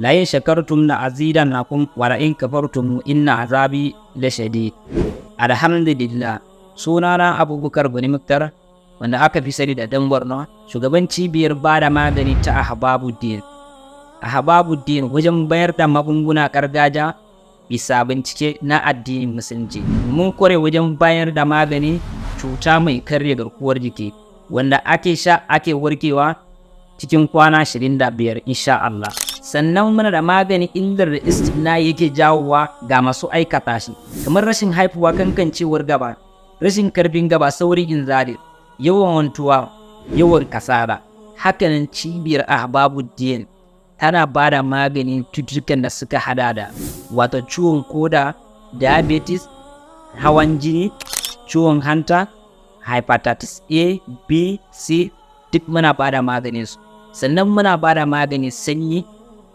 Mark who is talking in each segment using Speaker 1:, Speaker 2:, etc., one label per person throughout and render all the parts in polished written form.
Speaker 1: La in shakartum la azidannakum wa la in kafartum inna azabi lashadid. Alhamdulillah. Sunana Abubakar Gani Muktar, wanda aka fi sani da Dan Borno, shugaban cibiyar bada magani ta Ahbabuddin. Ahbabuddin wajen bayar da magunguna gargajiya bisa bincike na addinin Musulunci. Mun kware wajen bayar da magani cuta mai karya garkuwar jiki, wanda ake sha ake warkewa cikin kwana 25, insha Allah. Sannan muna da magani illar da istimna yake jawowa ga masu aikata shi, kamar rashin haifuwa, kankancewar gaba, rashin karfin gaba, saurin inzali, yawan wantuwa, yawan kasala. Hakanan cibiyar Ahbabuddin tana ba da maganin cututtukan da suka hada da wato ciwon koda, diabetes, hawan jini, ciwon hanta, hepatitis A, B, C, duk muna ba da maganin su. Sannan muna ba da maganin sanyi,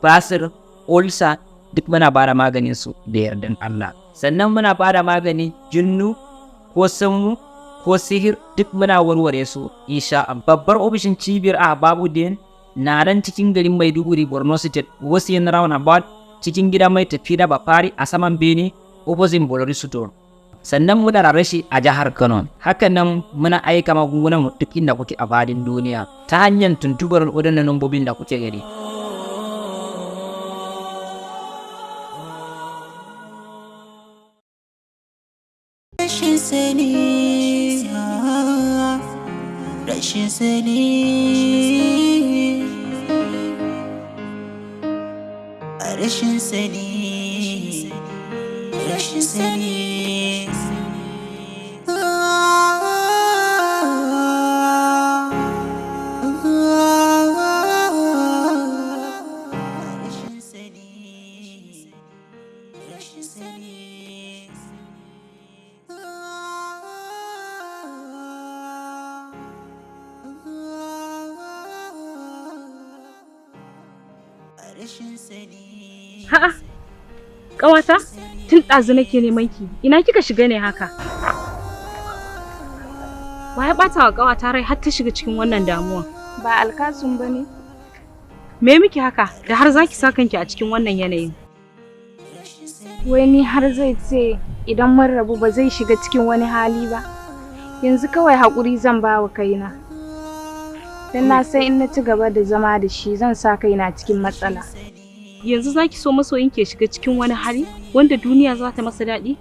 Speaker 1: basir, ulcer, duk muna ba da maganin su da yardan Allah. Sannan muna ba da maganin jinnu ko sammu ko sihir, duk muna warware su, insha Allah. Babbar ofishin cibiyar Ahbabuddin na nan cikin garin Maiduguri, Borno State, wasu yin roundabout, cikin gida mai tafi da Bafari, a saman bene, opposite Bolori Store. Sannan muna da rashi a jihar Kano. Haka nan muna aika magungunan mu duk inda kuke a fadin duniya ta hanyar tuntubar waɗannan lambobin da kuke gani.
Speaker 2: Rashin sani, rashin sani, rashin sani, rashin sani. Rashin sani, rashin sani. Rashin sani.
Speaker 3: Ha'a, ƙawata, tun ɗazu nake neman ki, ina kika shiga ne haka? Wa ya ɓata wa ƙawata rai har ta shiga cikin wannan damuwa?
Speaker 4: Ba Alkasum ba ne?
Speaker 3: Me miki haka da har zaki sa kanki a cikin wannan yanayin?
Speaker 4: Wai ni har zai ce idan mun rabu ba zai shiga cikin wani hali ba. Yanzu kawai haƙuri zan ba wa kaina. Don na san in na ci gaba da zama da shi, zan sa kaina cikin matsala.
Speaker 3: Yanzu zaki so masoyin ke shiga cikin wani hali wanda duniya za ta masa daɗi?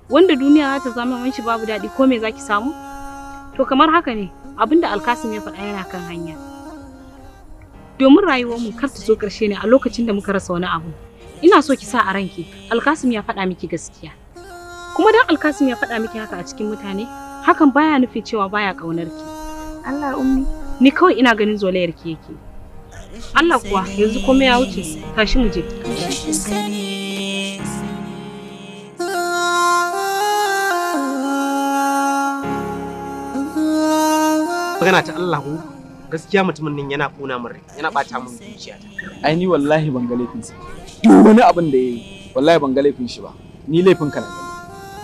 Speaker 3: Wanda duniya za ta zama mishi babu daɗi, ko me zaki samu? To kamar haka ne, abinda Alkasim ya faɗa yana kan hanya. Domin rayuwarmu kar ta zo ƙarshe ne a lokacin da muka rasa wani abu. Ina so ki sa a ranki, Alkasim ya faɗa miki gaskiya. Kuma dan Alkasim ya faɗa miki haka a cikin mutane, hakan baya nufin cewa baya ƙaunar ki.
Speaker 4: Allah, Ummi.
Speaker 3: Ni kawai ina ganin zolayar ki yake. Allah kuwa, yanzu komai ya wuce, tashi mu je.
Speaker 2: Rashin sani.
Speaker 5: Magana ta Allah ko, gaskiya mutumin nan yana ƙona min rai, yana ɓata min zuciyata.
Speaker 6: Ai ni wallahi ban ga laifinsa, duk wani abin da yayi wallahi ban ga laifin shi ba. Ni laifin ka na gani.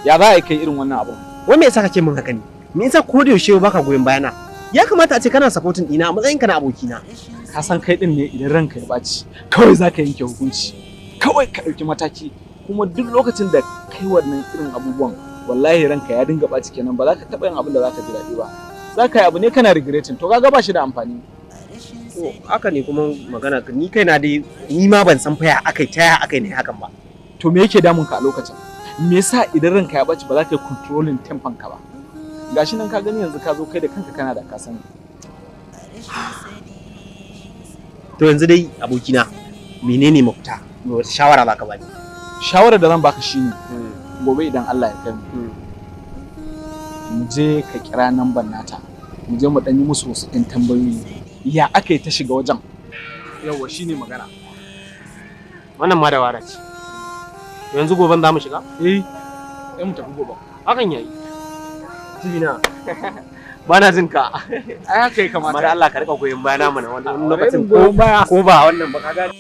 Speaker 6: Ya za a yi kai irin wannan abin?
Speaker 5: Wai me yasa kake min haka ne? Me yasa ko da yaushe baka goyon bayana? Ya kamata a ce kana supporting ɗina a matsayinka na abokina.
Speaker 6: Ka san kai din ne, idan ranka ya ɓaci kawai za ka yanke hukunci, kawai ka ɗauki mataki. Kuma duk lokacin da kai wannan irin abubuwan, wallahi ranka ya dinga ɓaci kenan, ba za ka taɓa yin abin da za ka ji daɗi ba. Za ka yi abu ne kana regretting. To kaga ba shi da amfani.
Speaker 5: To haka ne, kuma magana ni kaina dai, ni ma ban san fa ya akai, ta ya akai ne hakan ba.
Speaker 6: To me yake damun ka a lokacin? Me yasa idan ranka ya ɓaci ba za ka yi controlling temper ka ba? Gashi nan ka gani, yanzu ka zo kai da kanka kana da ka sani.
Speaker 5: To yanzu dai abokina, menene mafita? Wata shawara za ka bani?
Speaker 6: Shawarar da zan baka shine, gobe idan Allah ya kai mu, mu je ka kira namban nata, mu je mu dan yi musu wasu ɗan tambayoyi, ya aka yi ta shiga wajen. Yawwa, shine magana.
Speaker 5: Wannan ma da wara ce. Yanzu goben za mu shiga?
Speaker 6: Eh, sai mu tafi gobe.
Speaker 5: Hakan yayi. Tibina ba na jin ka.
Speaker 6: Ai haka ya kamata.
Speaker 5: Amma da Allah ka rika goyon bayana mana wani lokacin,
Speaker 6: Irin
Speaker 5: ko
Speaker 6: goyon baya.
Speaker 5: Ko ba wannan ba, ka gane.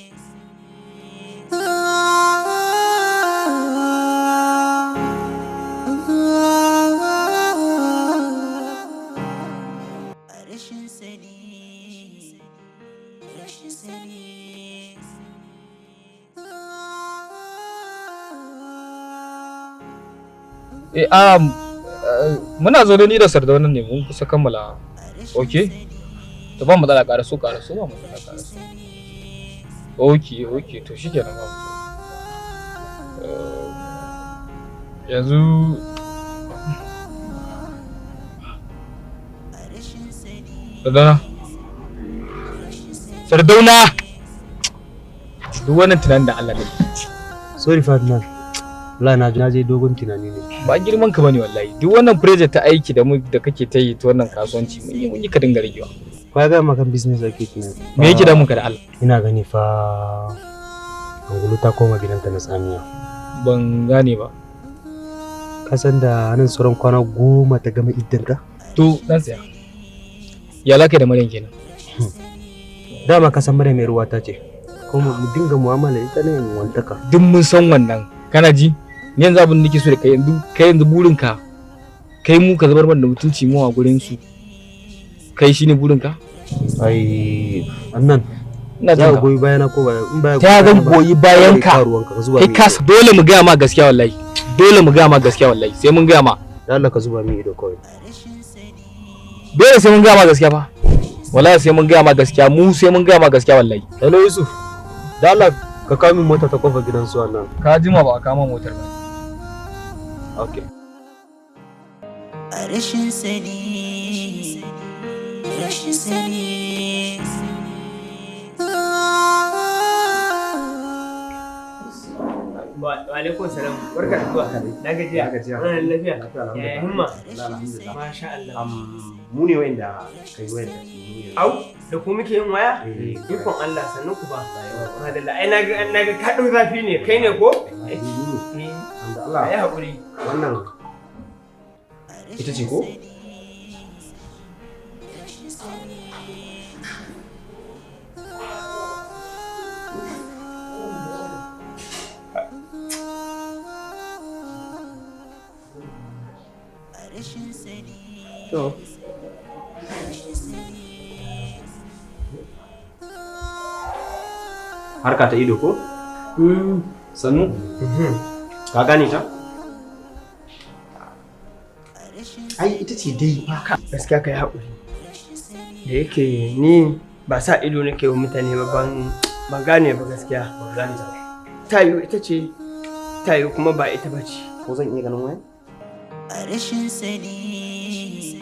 Speaker 2: Rashin sani, rashin sani.
Speaker 7: Eh, muna zaune ni da Sardaunan ne, mun kusa kammala. Okay, to ba matsala, ƙara so, ƙara so, ba matsala, ƙara so. Okay, to shikenan, ba matsala. Yanzu Sardauna, Sardauna, duk wannan tunanin da Allah ne.
Speaker 8: Sorry Ferdinand. Wallahi na je dogon tunani ne.
Speaker 7: Ba girman ka bane wallahi. Duk wannan project ta aiki da mu da kake ta yi ta wannan kasuwanci, mun yi ka dinga ragewa.
Speaker 8: Ko ya gaya maka business ake tunani?
Speaker 7: Me yake damun ka da Allah?
Speaker 8: Ina gani fa Angulu ta koma gidanta na tsamiya.
Speaker 7: Ban gane ba.
Speaker 8: Ka san da nan sauran kwana 10 ta gama iddanta?
Speaker 7: To dan tsaya. Ya laka da Maryam kenan?
Speaker 8: Dama ka san Maryam yar uwata ce. Kuma mu dinga mu'amala ita ne mu wantaka.
Speaker 7: Duk mun san wannan. Kana ji? Ni yanzu abin da nake so da kai yanzu, kai yanzu burinka kai mu ka zubar mana da mutunci mu a gurin su. Kai shine burinka?
Speaker 8: Ai annan
Speaker 7: Ina
Speaker 8: za
Speaker 7: jin
Speaker 8: ka
Speaker 7: ka.
Speaker 8: goyi bayana ko ba in baya
Speaker 7: Ta zan goyi bayan ka.
Speaker 8: Ruwanka ka zuba
Speaker 7: Kai
Speaker 8: min
Speaker 7: ka
Speaker 8: ido.
Speaker 7: dole mu gaya ma gaskiya wallahi. Dole mu gaya ma gaskiya wallahi. Sai mun gaya ma.
Speaker 8: Da Allah ka zuba min ido kawai.
Speaker 7: Dole sai mun gaya ma gaskiya fa. Wallahi sai mun gaya ma gaskiya, mu sai mun gaya ma gaskiya wallahi.
Speaker 8: Hello Yusuf. Da Allah ka kawo min mota ta kofar gidan su wannan.
Speaker 7: Ka jima ba a kama motar ba.
Speaker 8: Okay.
Speaker 2: Rashin sani, rashin sani.
Speaker 9: Wa alaikum salam. Barka da zuwa. Na gajiya. Ana lafiya. Ya himma. Masha Allah.
Speaker 5: Mu ne wa'inda kai wayar da su mu ne.
Speaker 9: Au, da ku muke yin waya? Ikon Allah, sannu ku ba. Madalla. Ai naga ka dau zafi ne. Kai ne ko?
Speaker 5: Da Allah.
Speaker 9: Ai hakuri.
Speaker 5: Wannan ita ce ko? To. Harka ta ido ko? Sannu? Ka gane ta? Ai ita ce dai ba.
Speaker 9: Gaskiya kai hakuri. Da yake ni ba sa ido nake wa mutane ba, ban gane ba gaskiya.
Speaker 5: Ban gane ta.
Speaker 9: Ta yiwu ita ce, ta yiwu kuma ba ita ba ce.
Speaker 5: Ko zan iya ganin waya?
Speaker 2: Rashin sani,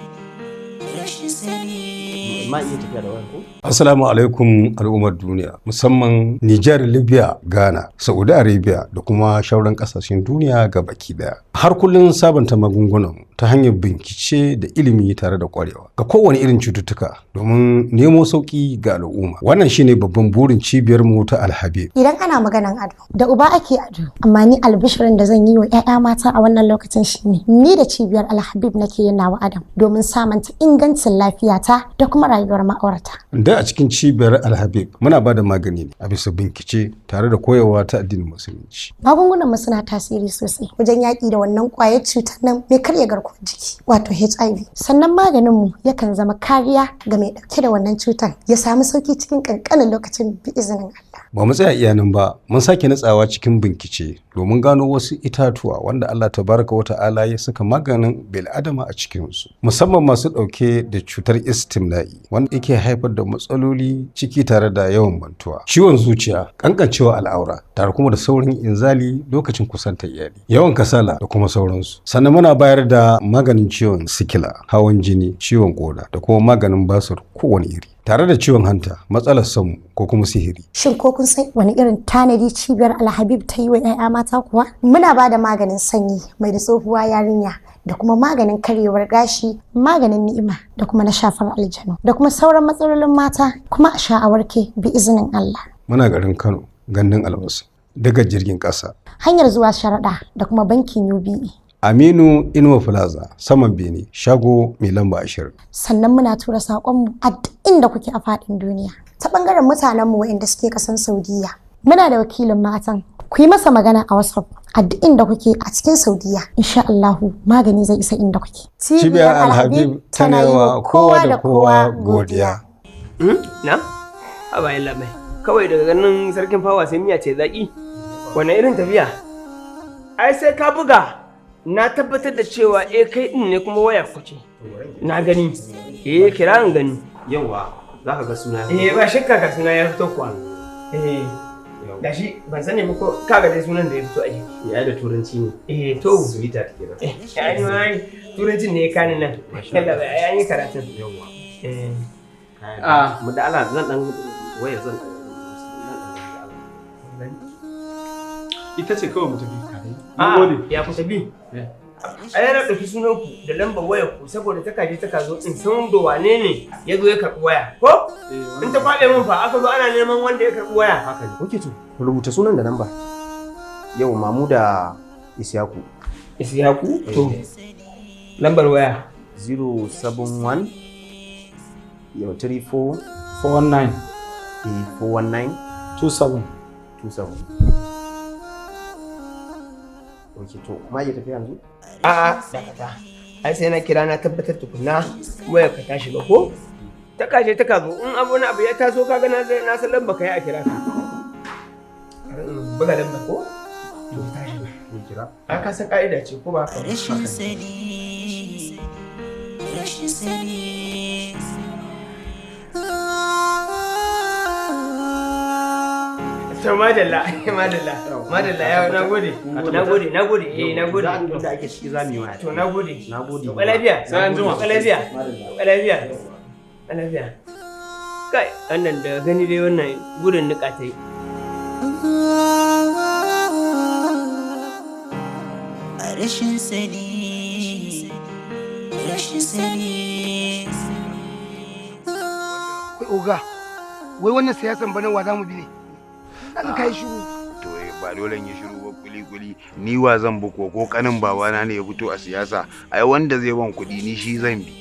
Speaker 2: rashin sani.
Speaker 5: Ma iya tafiya da waya ko?
Speaker 10: Assalamu alaikum al'ummar duniya, musamman Nijar, Libya, Ghana, Saudi Arabia da kuma shauran kasashen duniya ga baki daya. Har kullum sabanta magungunan ta hanyar bincike da ilimi tare da kwarewa ga kowane irin cututtuka domin nemo sauki ga al'umma. Wannan shine babban burin cibiyar mu ta Alhabib.
Speaker 11: Idan ana maganan ado, da uba ake ado. Amma ni albishirin da zan yi wa 'ya'ya mata a wannan lokacin shine ni da cibiyar Alhabib nake yin nawa adam domin samanta ingancin lafiyata da kuma rayuwar ma'aurata.
Speaker 10: Da a cikin cibiyar Alhabib muna ba da magani ne a bisa bincike tare da koyarwa ta addinin Musulunci.
Speaker 11: Magungunan mu suna tasiri sosai wajen yaƙi da wannan ƙwayar cutar nan mai karya garkuwar jiki wato HIV. Sannan maganin mu yakan zama kariya ga mai ɗauke da wannan cutar ya samu sauki cikin ƙanƙanin lokacin bi izinin Allah.
Speaker 10: Ba mu tsaya iya nan ba, mun sake natsawa cikin bincike domin gano wasu itatuwa wanda Allah tabaraka wa ta'ala ya saka maganin bil'adama a cikinsu, musamman masu ɗauke da cutar istimna'i wanda yake haifar da matsaloli ciki tare da yawan mantuwa, ciwon zuciya, kankancewa al'aura, tare kuma da saurin inzali lokacin kusantar iyali, yawan kasala da kuma sauransu. Sannan muna bayar da maganin ciwon sikila, hawan jini, ciwon koda da kuma maganin basir kowane iri, tare da ciwon hanta, matsalar samu ko kuma sihiri.
Speaker 11: Shin ko kun san wani irin tanadi cibiyar Alhabib ta yi wa 'ya'ya mata kuwa? Muna ba da maganin sanyi mai da tsohuwa yarinya da kuma maganin karyewar gashi, maganin ni'ima da kuma na shafar aljanu da kuma sauran matsalolin mata, kuma a sha a warke bi izinin Allah.
Speaker 10: Muna garin Kano, gandun albasa, daga jirgin ƙasa.
Speaker 11: Hanyar zuwa sharaɗa da kuma bankin UBE.
Speaker 10: Aminu Inuwa Plaza, saman Bene, shago mai lamba 20.
Speaker 11: Sannan muna tura saƙonmu a duk inda kuke a faɗin duniya. Ta ɓangaren mutanenmu waɗanda suke ƙasan Saudiya. Muna da wakilin matan. Ku yi masa magana a WhatsApp a duk inda kuke a cikin Saudiya. Insha Allahu magani zai isa inda kuke.
Speaker 10: Cibiyar Alhabib tana yi wa kowa da kowa godiya.
Speaker 9: Na? Haba yalla bai. Kawai daga ganin sarkin fawa sai miya ce zaki. Wane irin tafiya? Ai sai ka buga. Na tabbatar da cewa eh, kai din ne, kuma waya ku ce. Na gani. Eh, kira in gani.
Speaker 5: Yawa, za ka ga suna.
Speaker 9: Eh, ba shakka ga suna ya fito kuwa. Eh. Gashi, ban sani ba ko ka ga dai sunan da ya fito a jiki.
Speaker 5: Ya da turanci ne.
Speaker 9: Eh, to.
Speaker 5: Sweetheart kenan.
Speaker 9: Eh, ai ma turancin ne ya kani nan. Yalla bai, ai an yi karatun.
Speaker 5: Yawa.
Speaker 9: Eh.
Speaker 5: Ah, mu da Allah zan dan waya zan.
Speaker 6: Ita ce kawai, mu tafi.
Speaker 9: A'a,
Speaker 6: Mun gode.
Speaker 9: ya ku tafi. Ai na ɗauki sunan ku da lambar wayar ku saboda ta kaje ta zo in san da wane ne ya zo ya karɓi waya. Ko? In ta kwaɓe min fa, aka zo ana neman wanda ya karɓi waya.
Speaker 5: Haka ne. Okay, to rubuta sunan da namba. Yau Mamu da Isiyaku.
Speaker 9: Isiyaku? To. Lambar waya.
Speaker 5: 071 yau 34
Speaker 6: 419
Speaker 5: 419
Speaker 6: 27.
Speaker 5: 27. Okay, to ma iya tafiya yanzu?
Speaker 9: A'a, dakata. Ai sai na kira na tabbatar tukunna wayar ka ta shiga ko? Ta kaje ta kazo in abu na abu ya taso, kaga na na san lamba kai a kira ka. Bari in buga lamba ko? To, ta shiga.
Speaker 5: Ni kira.
Speaker 9: Ai ka san ka'ida ce, ko ba haka ba?
Speaker 2: Rashin sani, rashin sani.
Speaker 9: To, madalla, madalla, madalla ya, nagode, nagode, nagode, eh, nagode.
Speaker 5: Za da ake ciki za mu yi waya.
Speaker 9: To, nagode.
Speaker 5: Nagode.
Speaker 9: To, lafiya.
Speaker 6: Sai an jima.
Speaker 9: To, lafiya. To, lafiya. Lafiya. Kai, wannan da gani dai wannan gudun niƙa ta yi.
Speaker 2: Rashin sani, rashin sani.
Speaker 12: Wai oga, wai wannan siyasan bana wa za mu bi ne? Kaga kai shiru.
Speaker 13: To ba dole in yi shiru ba, kuli kuli. Ni wa zan bi? Ko kanin babana ne ya fito a siyasa, ai wanda zai ban kuɗi ni shi zan bi.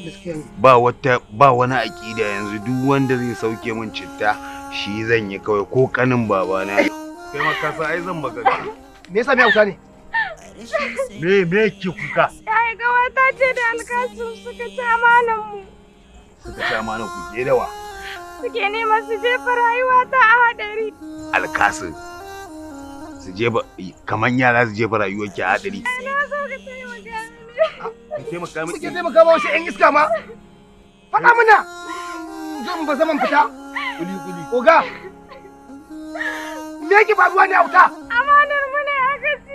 Speaker 12: Gaskiya ne.
Speaker 13: Ba wata, ba wani aƙida yanzu, duk wanda zai sauke min citta shi zan yi kawai, ko kanin babana ne. Kai ma ka san ai zan maka.
Speaker 12: Me yasa, me hauka ne?
Speaker 13: Me ke kuka?
Speaker 4: Yaya, gawata ce da Alkasum suka ci amanan mu.
Speaker 13: Suka ci amana ku ke dawa?
Speaker 4: Suke neman su jefa rayuwata a haɗari.
Speaker 13: Alkasin su jefa, kaman yara su jefa rayuwarki a hadari?
Speaker 4: Na so ka taimaka mini.
Speaker 13: Taimaka miki?
Speaker 12: Suke taimaka ma wasu 'yan iska ma. Faɗa mana. Zan ba zaman fita.
Speaker 13: Kuli kuli.
Speaker 12: Oga. Me yake faruwa ne, auta?
Speaker 4: Amanar mu ne aka ci.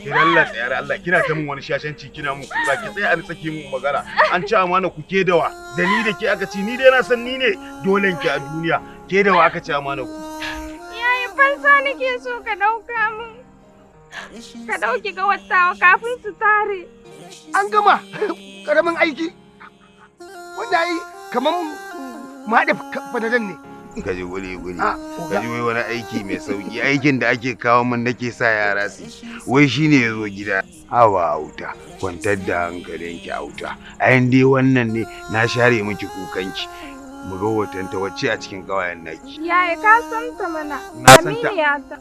Speaker 13: Ki Allah, tsayar Allah, kina ta mun wani shashanci, kina mun kuka. Ki tsaya an tsaki mun magana. An ci amana ku ke dawa? Da ni da ke aka ci? Ni dai na san ni ne dolen ki a duniya. Ke dawa aka ci amana ku?
Speaker 4: Yaya, fansa nake so ka ɗauka min. Ka ɗauki gawatawa kafin su tare.
Speaker 12: An gama, karamin aiki. Wanda ai kaman mu haɗe fadadan ne.
Speaker 13: Kaji guli guli.
Speaker 12: Ah, oga.
Speaker 13: Kaji wai wani aiki mai sauki, aikin da ake kawo min nake sa yara su yi. Wai shine ya zo gida. Hawa auta, kwantar da hankalinki auta. Ayin dai wannan ne, na share miki kukanki. Mu ga hoton ta, wacce a cikin kawayen naki?
Speaker 4: Yaya, ka san ta mana.
Speaker 13: Na san ta.
Speaker 4: Aminiya ta.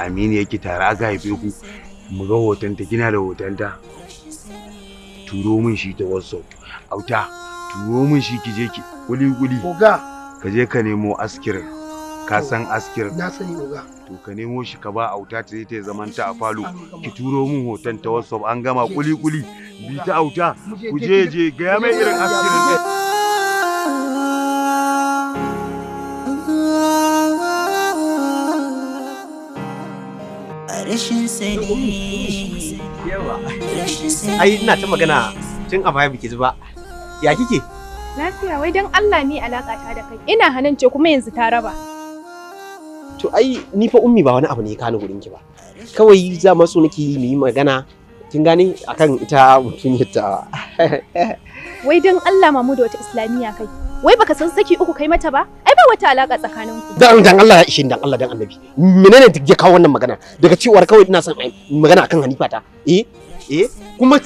Speaker 13: Aminu yake, tare aka haife ku. Mu ga hotonta, kina da hotonta? Turo min shi ta WhatsApp. Auta, turo min shi, ki je ki kuli kuli.
Speaker 12: Oga.
Speaker 13: Ka je ka nemo askirin. Ka san askirin?
Speaker 12: Na sani, oga.
Speaker 13: To, ka nemo shi ka ba auta ta je ta zaman ta a falo. Ki turo min hoton ta WhatsApp, an gama. Kuli kuli. Bi ta auta. Ku je je ga mai irin askirin din.
Speaker 2: Rashin sani.
Speaker 5: Yawa.
Speaker 2: Rashin sani.
Speaker 5: Ai ina ta magana tun a baya biki ji ba. Ya kike?
Speaker 4: Lafiya, wai don Allah ne alaka ta da kai. Ina hanan ce kuma yanzu ta raba.
Speaker 5: To ai ni fa ummi ba wani abu ne ya kani gurin ki ba. Kawai za ma so nake yi mu yi magana. Kin gane, akan ita mutum ta.
Speaker 4: Wai don Allah mamu da wata islamiyya kai. Wai baka san saki uku kai mata ba? Ai ba wata alaka tsakaninku.
Speaker 5: Dan dan Allah ya ishe ni, dan Allah dan Annabi. Menene duk ya kawo wannan magana? Daga cewar kawai ina son ai magana akan Hanifa ta. Eh eh, kuma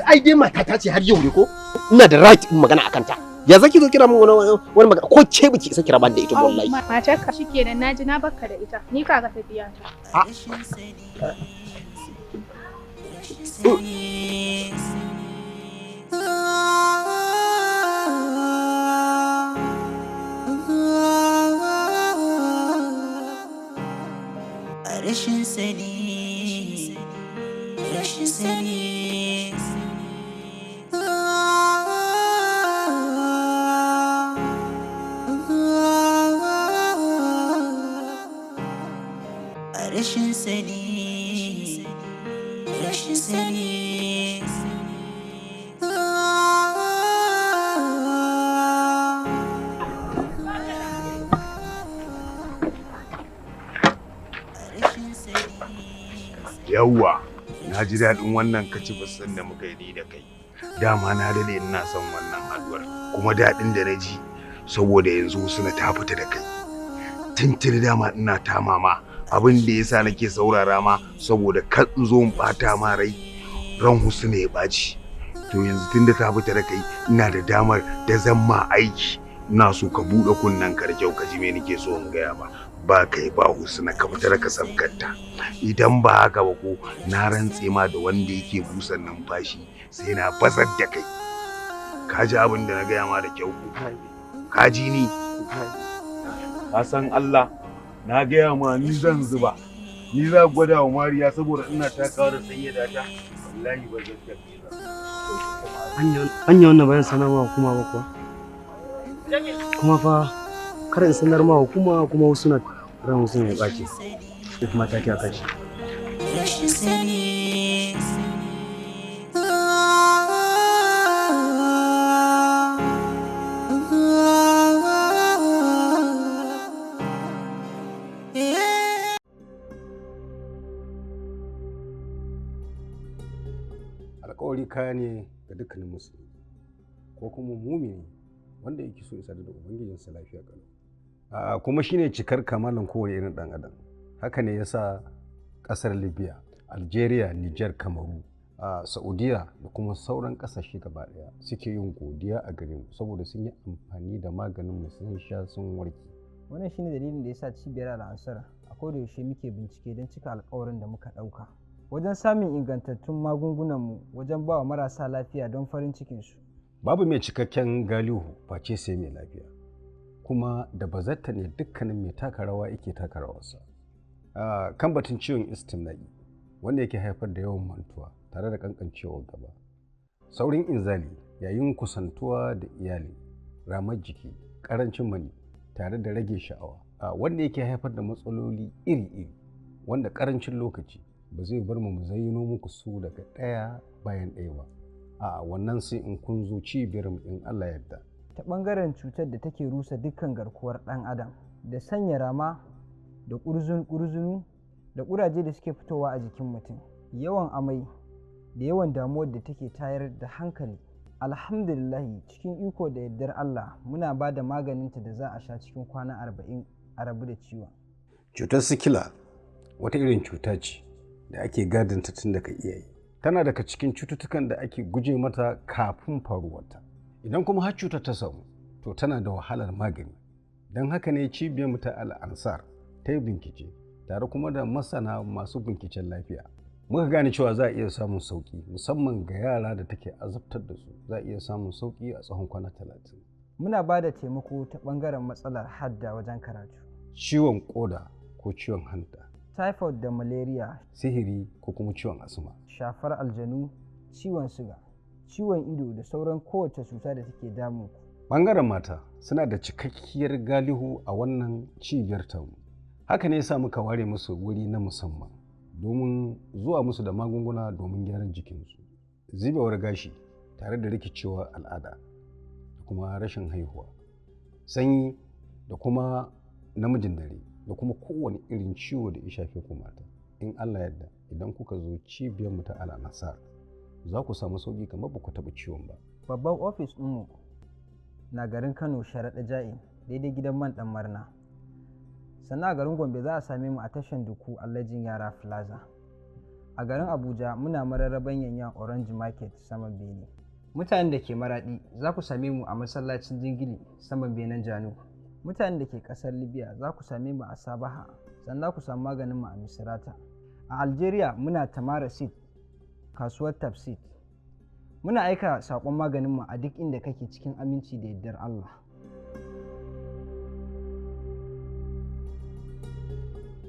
Speaker 5: ai dai mata ta ce har yau ne, ko? Ina da right in magana akan ta. Ya zaki zo kira min wani wani magana, ko ce biki isa kira ban da ita ba wallahi.
Speaker 4: Matarka shikenan, naji, na bakka da ita. Ni kaga tafiya ta.
Speaker 2: Rashin sani. Rashin sani. Rashin sani. Rashin sani.
Speaker 13: Yawwa, na ji daɗin wannan kaci ɗin da muka yi ni da kai. Dama na daɗe ina son wannan haɗuwar, kuma daɗin da na ji saboda yanzu suna ta fita da kai. Tuntuni dama ina ta mama abin da yasa nake saurara ma saboda kar in zo in ɓata ma rai ran Husna ya ɓaci. To yanzu tunda ta fita da kai ina da damar da zan ma aiki. Ina so ka buɗe kunnen ka da kyau ka ji me nake so in gaya ma. Ba kai ba Husna, ka fita daga sabgarta. Idan ba haka ba ko na rantse ma da wanda yake busan numfashi sai na basar da kai. Ka ji abin da na gaya ma da kyau? Ka ji ni?
Speaker 6: Ka san Allah, na gaya ma ni zan zuba, ni za gwada wa Mariya saboda ina takawa da sayyada ta, wallahi ba zan tafi ba.
Speaker 8: Anya wannan bayan sanar ma hukuma ba kuwa? Kuma fa kar in sanar ma hukuma kuma wasu na ran wasu ne ya ɓace. Duk mataki a kan shi.
Speaker 2: Rashin sani.
Speaker 10: Alƙawari kaya ne ga dukkanin musulmi ko kuma mumini wanda yake so ya sadu da ubangijinsa lafiya kalau. Kuma shine cikar kamalan kowane irin ɗan adam. Haka ne yasa ƙasar Libya, Algeria, Niger, Kamaru, Saudiya da kuma sauran ƙasashe gaba ɗaya suke yin godiya a gare mu saboda sun yi amfani da maganin mu sun sha sun warke.
Speaker 9: Wannan shine dalilin da yasa cibiyar Al'ansar a kodayaushe muke bincike don cika alkawarin da muka ɗauka. Wajen samun ingantattun magungunanmu wajen ba wa marasa lafiya don farin cikinsu.
Speaker 10: Babu mai cikakken galihu face sai mai lafiya. Kuma da bazatta ne dukkanin mai taka rawa yake taka rawarsa. Kan batun ciwon istimna'i wanda yake haifar da yawan mantuwa tare da kankancewar gaba. Saurin inzali yayin kusantuwa da iyali, ramar jiki, karancin mani tare da rage sha'awa, wanda yake haifar da matsaloli iri-iri wanda karancin lokaci ba zai bar mu zayyano muku su daga ɗaya bayan ɗaya ba. A wannan sai in kun zo cibiyar mu in Allah yarda.
Speaker 9: Ta ɓangaren cutar da take rusa dukkan garkuwar ɗan adam da sanya rama da ƙurzun-ƙurzunu da ƙuraje da suke fitowa a jikin mutum, yawan amai da yawan damuwar da take tayar da hankali. Alhamdulillahi, cikin iko da yardar Allah muna ba da maganinta da za a sha cikin kwana 40 a rabu da ciwon.
Speaker 10: Cutar sikila wata irin cuta ce da ake gadonta tun daga iyaye. Tana daga cikin cututtukan da ake guje mata kafin faruwarta. Idan kuma har cutar ta samu, to tana da wahalar magani. Don haka ne cibiyar mu ta Al'ansar ta yi bincike tare kuma da masana masu binciken lafiya. Muka gane cewa za a iya samun sauki musamman ga yara da take azabtar da su, za a iya samun sauki a tsawon kwana 30.
Speaker 9: Muna ba da taimako ta ɓangaren matsalar hadda wajen karatu.
Speaker 10: Ciwon koda ko ciwon hanta.
Speaker 9: Typhoid da malaria.
Speaker 10: Sihiri ko kuma ciwon asma.
Speaker 9: Shafar aljanu, ciwon suga, ciwon ido da sauran kowace cuta da take damu ku.
Speaker 10: Bangaren mata suna da cikakkiyar galihu a wannan cibiyar tamu. Haka ne yasa muka ware musu wuri na musamman domin zuwa musu da magunguna domin gyaran jikinsu. Zubewar gashi tare da rikicewar al'ada da kuma rashin haihuwa, sanyi da kuma namijin dare da kuma kowane irin ciwo da ya shafe ku mata. In Allah yarda idan kuka zo cibiyar mu ta Al-Ansar za ku samu sauki kamar ba ku taɓa ciwon ba.
Speaker 9: Babban ofis ɗinmu na garin Kano, Sharaɗa Ja'in, daidai gidan man ɗan Marna. Sannan a garin Gombe za a same mu a tashan Duku Allajin Yara Plaza. A garin Abuja muna mararraban Yanyan Orange Market saman Bene. Mutanen da ke Maraɗi za ku same mu a masallacin Jingili saman Benen Jano. Mutanen da ke ƙasar Libya za ku same mu a Sabaha, sannan ku samu maganin mu a Misrata. A Algeria muna Tamara Sit, kasuwar Tafsit. Muna aika saƙon maganin mu a duk inda kake cikin aminci da yardar Allah.